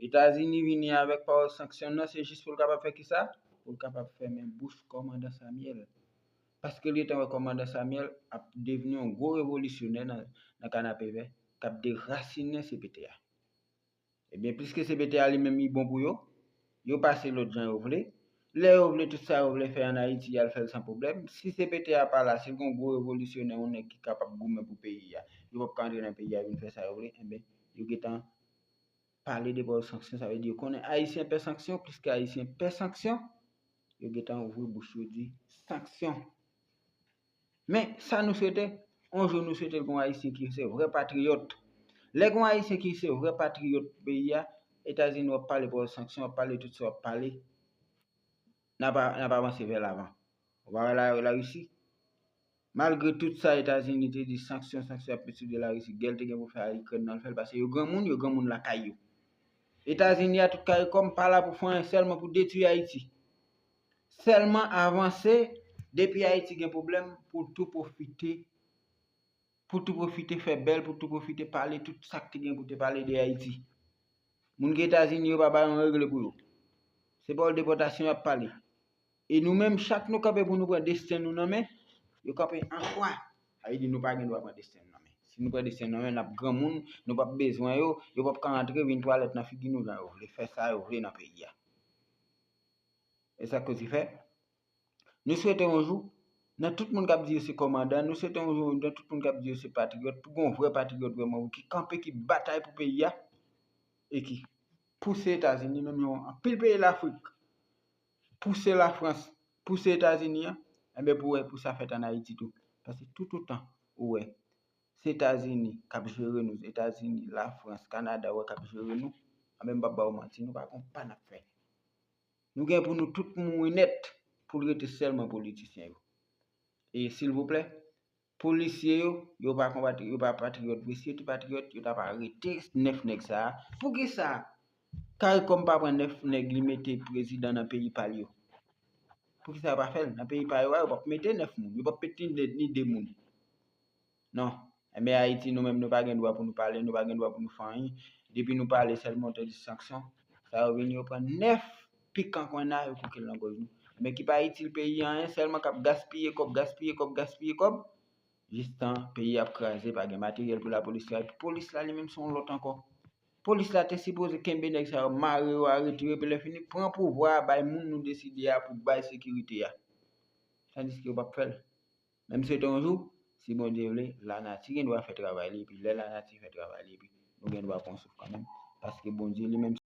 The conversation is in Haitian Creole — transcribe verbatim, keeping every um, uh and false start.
Etazini vini avèk pawòl sanksyon nan, se jis pou l kapab fè kisa? Pou l kapab fèmen bouch kòmandan Samyèl. Paske l gentan wè kòmandan Samyèl ap devni yon gwo revolisyonè nan, nan Kanapevè, k ap derasinen C P T a. Ebyen, piske C P T a li menm li bon pou yo, yo pase lòt jan yo vle. Lè yo vle tout sa yo vle fè ann Ayiti, y al fè l san pwoblèm. Si C P T a pa la, si gen yon gwo revolisyonè, yon nèg ki kapab goumen pou peyi a, yo p ap ka antre nan peyi a vin fè sa yo vle, enben, yo gentan pale de pawòl sanksyon, sa vle di yo konnen Ayisyen pè sanksyon, piske Ayisyen pè sanksyon, yo gentan ouvri bouch yo di sanksyon. Men, sa nou swete, yon jou nou swete l gen yon Ayisyen ki se vrè patriyòt. Lè gen yon Ayisyen ki se vrè patriyòt peyi a, Etazini w ap pale pawòl sanksyon, w ap pale tout sa w ap pale, n ap, n ap avanse vè lavan. Ou pa wè la, Larisi? Malgre tout sa Etazini te di, sanksyon, sanksyon ap met sou de Larisi, gè l te gen pou fè a Ikrèn nan, l fè l, paske yo granmoun, yo granmoun lakay yo. Etazini a tout kare kòm pa la pou fè anyen, sèlman pou detwi Ayiti. Sèlman avanse, depi Ayiti gen pwoblèm, pou l tou pwofite, pou l tou pwofite fè bèl, pou l tou pwofite pale tout sa k te gen pou te pale de Ayiti. Moun ki Etazini yo pa bay yon regle pou yo. Se pawòl depòtasyon y ap pale. E nou menm, chak nou kanpe pou nou pran desten nou nan men, yo kanpe an fwa. Sa vle di nou pa gen dwa pran desten nou nan men. Si nou pran desten nou nan men, n ap granmoun, nou p ap bezwen yo, yo p ap ka antre vin twalèt nan figi nou jan yo vle, fè sa yo vle nan peyi a. E sa k koz ki fè, nou swete yon jou, nan tout moun k ap di yo se kòmandan, nou swete yon jou, nan tout moun k ap di yo se patriyòt, pou gen yon vrè patriyòt vrèman, ki kanpe, ki batay pou peyi a, e ki pouse Etazini, menm yon anpil peyi Lafrik, pouse Lafrans, pouse Etazini an, enben pou wè pou sa fèt ann Ayiti tou. Paske toutotan ou wè se Etazini k ap jere nou, Etazini, Lafrans, Kanada, ou wè k ap jere nou, enben m p ap ba w manti, nou pa gon pa n ap fè. Nou gen pou nou tout mouri nèt pou l rete sèlman politisyen yo. E silvouplè, polisye yo, yo pa konpatri-, yo pa patriyòt vre. Si yo te patriyòt, yo t ap arete nèf nèg sa a. Poukisa Caricom pa pran nèf nèg li mete prezidan nan peyi pa l yo? Poukisa yo pa fè l? Nan peyi pa yo a, yo p ap mete nèf moun, yo p ap mete ni de, ni de moun. Non. Enben Ayiti, nou menm, nou pa gen dwa pou nou pale, nou pa gen dwa pou nou fè anyen. Depi nou pale sèlman, te di sanksyon, sa yo vini, yo pran nèf pikan kwenna, yo kouke l nan gòj nou. Men ki pa itil peyi a anyen, sèlman k ap gaspiye kòb, gaspiye kòb, gaspiye kòb. Jistan peyi ap kraze, pa gen materyèl pou lapolis la, epi polis la li menm se yon lòt ankò. Polis la te sipoze kenbe nèg sa yo, mare yo, arete yo, epi lè fini, pran pouvwa a, bay moun nou deside a pou bay sekirite a. Tandiske yo p ap fè l. Men m swete yon jou, si Bondye vle, lanati gen dwa fè travay li, epi lè lanati fè travay li, epi nou gen dwa pran souf kanmenm. Paske Bondye li menm